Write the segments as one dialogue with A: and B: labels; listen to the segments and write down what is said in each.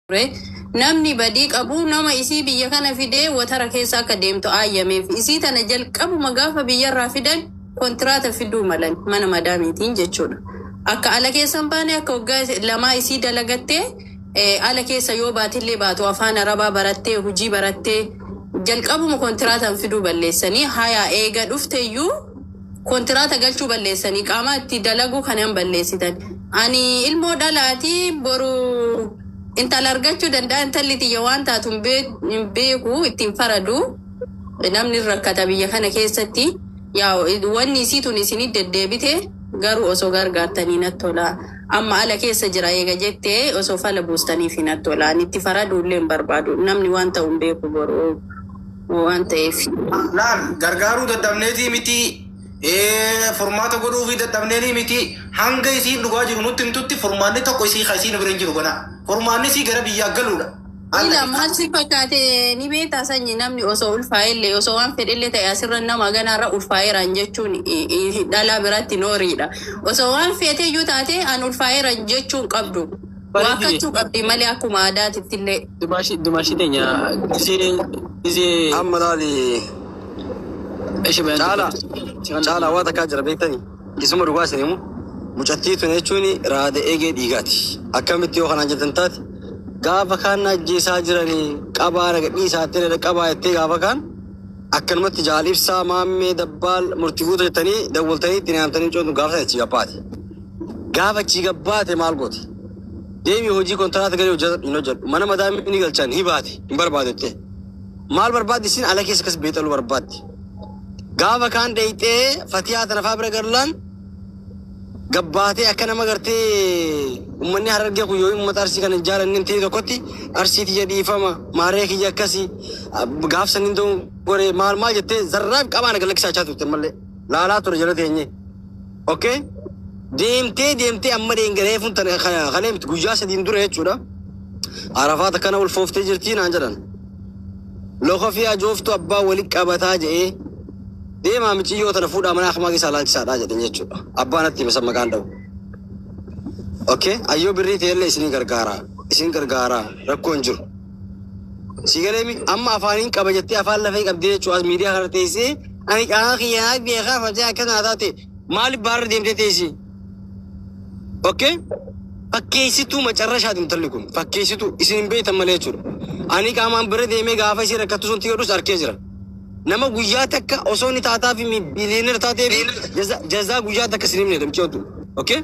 A: Ture. Namni badii qabu nama isii biyya kana fidee watara keessa akka deemtu aayyameef. Isii tana jalqabuma gaafa biyyarraa fidan kontiraata fiduu malan mana madaamiitiin jechuudha. Akka ala keessa hin baane, akka waggaa 2 isii dalagattee, ala keessa yoo baatillee baatu afaan arabaa barattee, hojii barattee, jalqabuma kontiraataan fiduu balleessanii, hayaa eega dhufteyyuu kontiraata galchuu balleessanii, qaama itti dalaguu kanan balleessitan. Ani ilmoo dhalaati, boru intala argachuu danda'a. Intalli tiyya waan taatu hin beeku, ittiin faradu. Namni rakkata biyya kana keessatti. Yaa wanni isii tun isinii deddeebite garuu osoo gargaartanii natti tola. Amma ala keessa jira eega jettee osoo fala buustaniif natti tola. Ani itti faraduullee hin barbaadu. Namni waan ta'u hin beeku boru waan ta'eef.
B: Laal, gargaaruu dadhabneetii miti, furmaata godhuufii dadhabneenii miti. Hanga isiin dhugaa jiru nutti himtutti furmaanni tokko isii ka isiin bira hin jiru gana. Furmaanni isii gara biyyaa galuudha.
A: Ila maal si fakkaate ni beektaa sanyi, namni osoo ulfaa'ellee, osoo waan fedhellee ta'e, asirra nama ganaarra ulfaa'eeraan jechuun dhalaa biratti nooriidha. Osoo waan feeteyyuu taate an ulfaa'eeraan jechuun qabdu. Waakkachuu qabdi malee akkuma aadaatitti illee.
C: Dumaashii teenya gisee gisee
D: Amma laali.
C: Ishee bayaan.
D: Caala caalaa waa takkaa jira beektanii, isuma dhugaa isin himu, mucattii tun jechuun raada eegee dhiigaati. Akkamitti yoo kanaan jettan taate, gaafa kaan na ajjeesaa jiranii qabaa na gadhiisaa qabaa jettee, gaafa kaan akkanumatti jaal ibsaa maammee dabbaal murtii guutuu jettanii dawwaltanii itti naamtanii coontu, gaafa sana achii gabbaate. Gaafa achii gabbaate maal gooti? Deemii hojii kontiraata galee hojjetu hin hojjedhu. Mana madaamii ni galchan, ni baate hin barbaadu jettee. Maal barbaaddi isin? Ala keessa akkas beexaluu barbaaddi. Gaafa kaan dheeyxee fatiyaa tana faa bira garlaan gabbaatee akka nama gartee uummanni Harargee kun yoo uummata Arsii kana hin jaalanne ta'e tokkotti, Arsii tiyya dhiifama, maaree kiyya akkasii gaaf saniin ta'u gore maal maal jettee zarraaf qabaa na galakkisaa turte malee laalaa ture jala teenye. Okay? Deemtee deemtee amma dheengadee fun tana kalee miti, guyyaa 3n dura jechuudha. Arafaat akkana ulfooftee jirtii naan jedhan. Loka fi ajooftu abbaa walitti qabataa jedhee, deemaa miciyyoo tana fuudhaa mana akamaa keessaa laalchisaadhaa jedhan jechuudha. Abbaan natti hime san maqaan dha'u. Okay? Ayyoo birrii ta'ellee isinii gargaara. Isin gargaara, rakkoo hin jiru. Si galeemi amma afaaniin qaba jettee afaan lafee qabdee jechuudha, as miidiyaa kana teessee ani qaama kiyyaa beekaa fatee akkana taate, maaliif baarra deemtee teessi? Okay? Fakkeessituu macarrashaati intalli kun. Fakkeessituu isin hin beektan malee jechuudha. Ani qaamaan bira deemee gaafa isin rakkattu sun xiyyoodhus arkee jira. Nama guyyaa takka osoo inni taataa fi billionaire taatee fi jazaa guyyaa takka isin himne damchootu. Okay?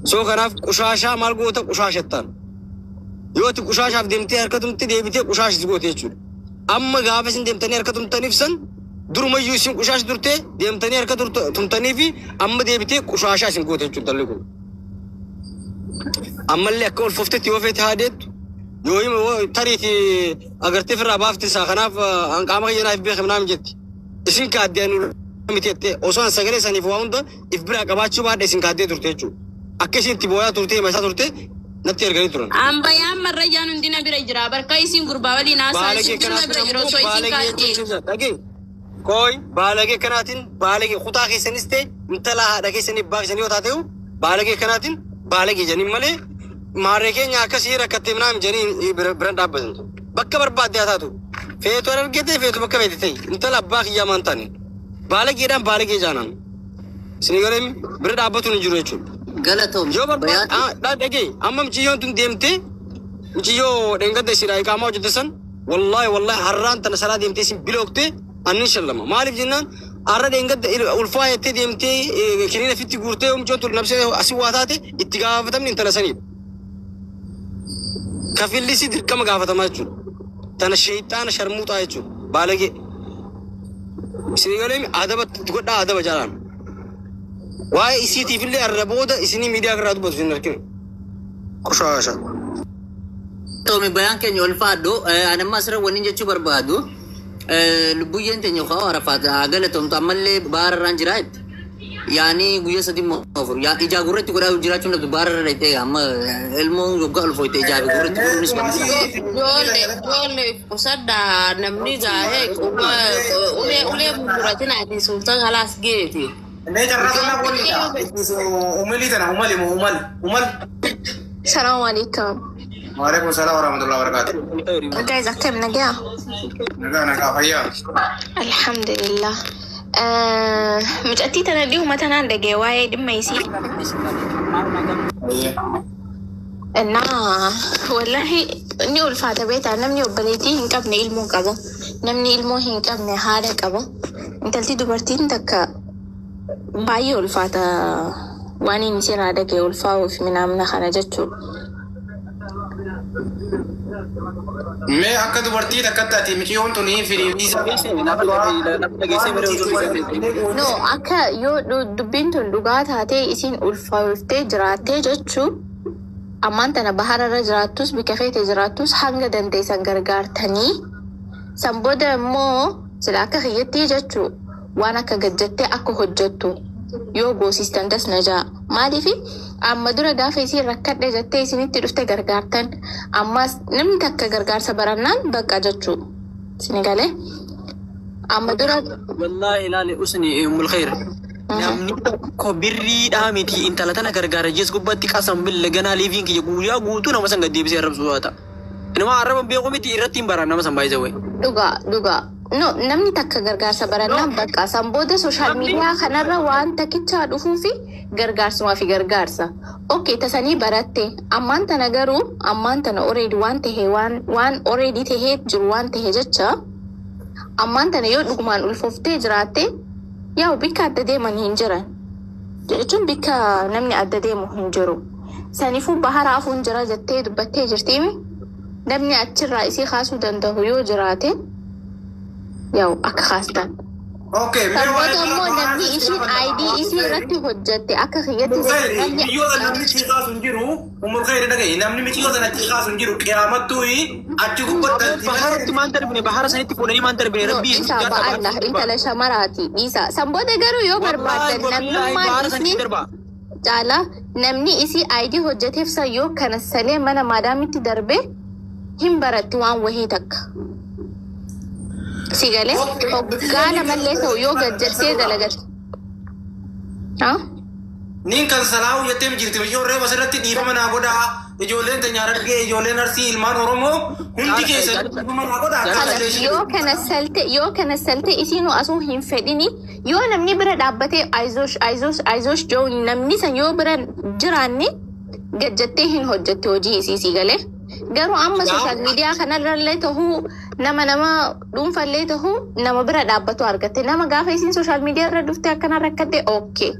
D: So kanaaf qushaashaa maal goota qushaashattaan. Yoo ati qushaashaaf deemtee harka tumte, deebitee qushaashis goote jechuudha. Amma gaafa isin deemtanii harka tumtaniif san durumayyuu isin qushaash turte, deemtanii harka tumtanii fi amma deebitee qushaashaa isin goote jechuudha intalli kun. Ammallee akka ulfooftetti yoo feete haa deettu. Yoo hima yoo tariiti agartee firraa baafti isaa, kanaaf an qaama kiyya naaf beekam naam jetti. Isin kaaddee anu miti jettee, osoo an sagalee saniif waa hunda if biraa qabaachuu baadhe isin kaaddee turte jechuudha. Akka isin itti booyaa turte, hima isaa turte natti erganii turan.
E: Ambayaan marrayyaan hundina bira jira. Barka isin gurbaa waliin haasaa
D: Baalagee
E: isin hunda
D: kanaatiin
E: bira jira
D: ammoo
E: osoo isin
D: baalagee
E: kaadhee.
D: jechuun dhagee. Kooy baalagee kanaatiin baalagee kutaa keessanis ta'e intala haadha keessanii abbaa keessanii yoo taate'u baalagee kanaatiin baalagee jedhanii malee maarree keenya akkasii rakkattee minaan jedhanii biran dhaabbatan. Bakka barbaadde haa taatu. Feetu argite, feetu bakka feete ta'e intala abbaa kiyyaa maan taane baalageedhaan baalagee jaanan. Isin galee bira dhaabbatuun hin jiru jechuudha.
F: Galatoom.
D: Yoo barbaade dhagee, amma mucayyoon tun deemtee, mucayyoo dheengadda isin iqaamaa hojjette san, wallaahi wallaahi har'aan tana salaa deemtee isin bilookte annin shallama. Maaliif jennaan, har'a dheengadda ulfaa jettee deemtee kiniina fitti guurtee, mucayyoon tun nabsee asii waa taate itti gaafatamni intala saniidha. Kafillisi dirqama gaafatamaa jechuudha. Tana sheexaana sharmuuxaa jechuudha. Baalagee. Isin galee adaba godhaa, adaba jaalaan. Waa'ee isiitiif illee har'a booda isinii miidiyaa irraa dubbatu isin arginu. Qushaasha.
F: Toomi, bayaan keenya ulfaadhu. Ani amma asirra wanni jechuu barbaadu, lubbuyyeen teenya kaa Arafaat haa galatoomtu, ammallee baararraan jiraa jette. Yaani guyyaa 3 moo 4 yaa ijaa gurratti godhaa jiraachuun dhabdu, baararra dhayxee amma ilmoon waggaa ulfooyte ijaa fi gurratti godhuunis barbaada.
G: Ijoollee ijoollee qusadhaa, namni gaa'ee ulee ulee murmuratinaatii sultan halaas geeti.
B: Mee carraa sana waliidha. Umalii tana umali moo umal umal.
H: Salaamu alaikum.
B: Waalaikum salaam warahmatullahi wabarakatuh.
H: Guys, akkam nagaa?
B: Nagaa nagaa fayyaa.
H: Alhamdulillah. Mucattii tana dhihuma tanaan dhagee waa'ee dhimma isii. Innaa wallahi ni ulfaata beektaa, namni obboleettii hin qabne ilmoo qaba. Namni ilmoo hin qabne haadha qaba. Intalti dubartiin takka baay'ee ulfaata waan inni sirraa dhagee ulfaa'uuf minaamna kana jechuudha.
B: Mee akka dubartii takkatti ati miqiyoon tuni firiisaa.
H: No, akka yoo dubbiin tun dhugaa taatee isiin ulfaaftee jiraattee jechuu, ammaan tana bahararra jiraattus bika feete jiraattus hanga dandeessan gargaartanii, san booda immoo sila akka kiyyattii jechuu waan akka gajjattee akka hojjettu yoo goosistan das na ja'a. Maaliifi amma dura gaafa isiin rakkadhe jettee isinitti dhufte gargaartan, ammas namni takka gargaarsa barannaan bakka jechuu. Isin galee? Amma dura
C: Wallaahi ilaali usni ummul khayr. Namni tokko birriidhaa miti intala tana gargaara jees gubbatti qasam billa ganaa liiviin kiyya guyyaa guutuu nama san gad deebisee arrabsu taata. Nama arraba beeku miti irratti hin baran nama san baay'isa wayi.
H: Dhugaa dhugaa. No, namni takka gargaarsa barannaan bakka san booda social media kanarra waan takkichaa dhufuu fi gargaarsumaa fi gargaarsa. Okay, tasanii baratte ammaan tana garuu ammaan tana already waan tahe waan already tahee jiru waan tahe jecha, ammaan tana yoo dhugumaan ulfooftee jiraatte yaa'u bikka adda deeman hin jiran. Jechuun bikka namni adda deemu hin jiru. Saniifuu bahara afuun jira jettee dubbattee jirtiimi. Namni achirraa isii kaasuu danda'u yoo jiraate yaa'u akka kaastan.
B: Okay, mee
H: Kan booda
B: waa'ee
H: immoo namni ishiin ID isii irratti hojjette akka kiyyatti namni
B: Biyyoota namni ciiqaa sun jiru, umur khayri dhaga'i, namni miqiyoota sana ciiqaa sun jiru, qiyaamattuu achi gubbatti.
C: Baharatti maan darbine, bahara sanitti fuudhanii maan darbine,
H: No,
C: rabbii
H: isa ba'alla intala shamaraati dhiisa. San booda garuu yoo barbaaddan namnummaan isni caalaa namni isii ID hojjeteef san yoo kana salee mana maadaamitti darbe hin baratti waan wahii takka. Si galee hoggaa namallee ta'u yoo gajjattee dalagatte. Haa?
B: Niin kan salaa'u jettee jirti miqiyoon reeba asirratti dhiifama naa godhaa. Ijoolleen teenya Harargee, ijoolleen Arsii, ilmaan Oromoo hundi keessan dhiifama naa godhaa.
H: Khalas, yoo kana salte isiinuu asuu hin fedhini, yoo namni bira dhaabbatee ayizoosh ayizoosh ayizoosh joo namni san yoo bira jiraanne gajjattee hin hojjette hojii isii, si galee. Garuu amma social media kanarrallee tahuu nama dhuunfallee tahuu nama bira dhaabbatu argatte, nama gaafa isiin social media irra dhufte akkana rakkatte, okay.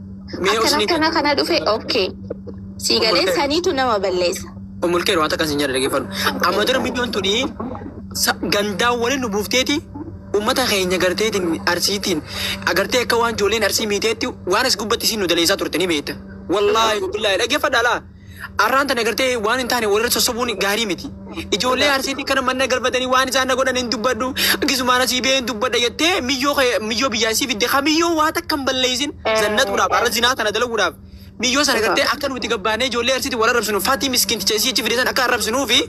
C: Mee
H: akkana
C: usni
H: akkana kana dhufe, okay. Si galee, saniitu nama balleessa.
C: Ummul khayr, waan takka sin jedha, dhaggeeffadhu. Amma dura biyyoon tuni gandaan waliin nu buufteeti uummata keenya garteetiin Arsiitiin agartee akka waan ijoolleen Arsii miiteetti waan as gubbatti isiin nu daleessaa turte ni beekta. Wallaahi billaahi dhaggeeffadhaa laa. Arraan tana gartee waan hin taane walirra sossobuun gaarii miti. Ijoollee Arsiitiin kana manna galfatanii waan isaan na godhan hin dubbadhu. Akkasumaan asii bee hin dubbadha jettee miyyoo miyyoo biyyaa isii fidde ka miyyoo waa takka hin balleessin zannatuudhaaf har'a zinaa tana dalaguudhaaf. Miyyoo sana gartee akka nuti gabbaanee ijoollee Arsiitiin wal arrabsinu fatii miskiinticha isii achi fide san akka arrabsinuu fi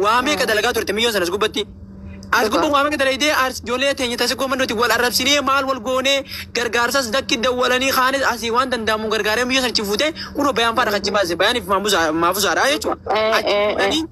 C: waa meeqa dalagaa turte miyyoo sanas gubbatti. As gubbaa waa meeqa dalagdee ijoollee teenya tasikoo mannuti wal arrabsinee maal wal goonee gargaarsas dakki dawwalanii kaanis asii waan danda'amu gargaaree miyyoo sana achi fuutee kunoo bayaan faadha kan achi baase bayaaniif maafusaadha jechuudha. Achi fuudhanii.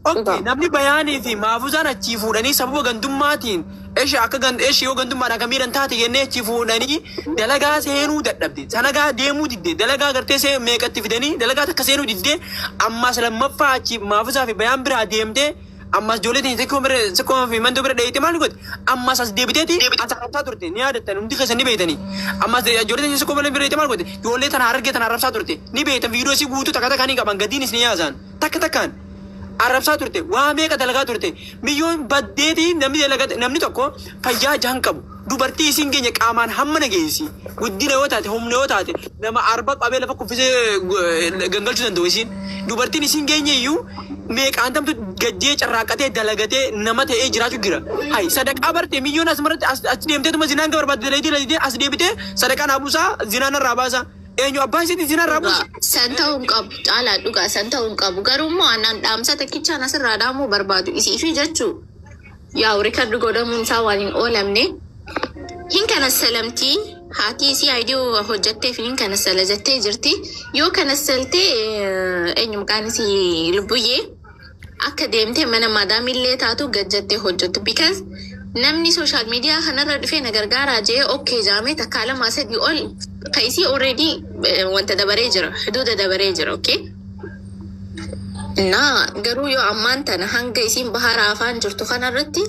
C: Okay, namni bayaanii fi maafuzaan achii fuudhanii sababa gandummaatiin eshi akka gan eshi yoo gandummaadhaan kan miidhan taate jennee achii fuudhanii dalagaa seenuu dadhabde. Sanagaa deemuu didde, dalagaa gartee see meeqatti fidanii dalagaa takka seenuu didde. Ammas lammaffaa achii maafuzaa fi bayaan biraa deemtee ammas ijoollee teenya sikkoo bira sikkoo fi mandoo bira dheeyite maal godhe ammas as deebiteeti as arrabsaa turte, ni yaadattan, hundi keessan ni beeytanii. Ammas ijoollee teenya sikkoo bira dheeyite maal godhe ijoollee tana Harargee tana arrabsaa turte, ni beeytan. Viidiyoo isii guutuu takka takkaan ni qaban gadiinis ni yaasaan takka takkaan arrabsaa turte, waa meeqa dalagaa turte. Biyyoon baddeeti namni dalagate namni tokko fayyaa jahan qabu dubartii isiin keenya qaamaan hamma nageessi guddina yoo taate humna yoo taate nama arba qabee lafa kuffisee gangalchuu danda'u isiin dubartiin isiin keenya iyyuu meeqaan tamtu gajjee carraaqatee dalagatee nama ta'ee jiraachuu jira. Hay sadaqaa barte miyyoon as maratti as deemteetuma zinaan barbaadde dalagdee dalagdee as deebitee sadaqaa naa buusaa zinaan irraa baasaa eenyu abbaa isiitti zinaan irraa buusa.
H: San ta'uu hin qabu. Caalaa dhugaa san ta'uu hin qabu. Garuu immoo anaan dhaamsa takkichaan asirraa dhaamuu barbaadu isii fi jechuu. Yaa'u record godhamuun isaa waan hin oolamne. Hin kana salamtii haati isii ID hojjetteef hin kana sala jettee jirti. Yoo kana saltee eenyu maqaan isii lubbuyyee Akka deemtee mana madaamillee taatu gajjattee hojjettu. Because namni social media kanarra dhufee na gargaaraa jee okay jaamee takkaa lamaa sadii ol ka isii already wanta dabaree jira. Huduuda dabaree jira, okay? Na garuu yoo ammaan tana hanga isiin bahara afaan jirtu kanarratti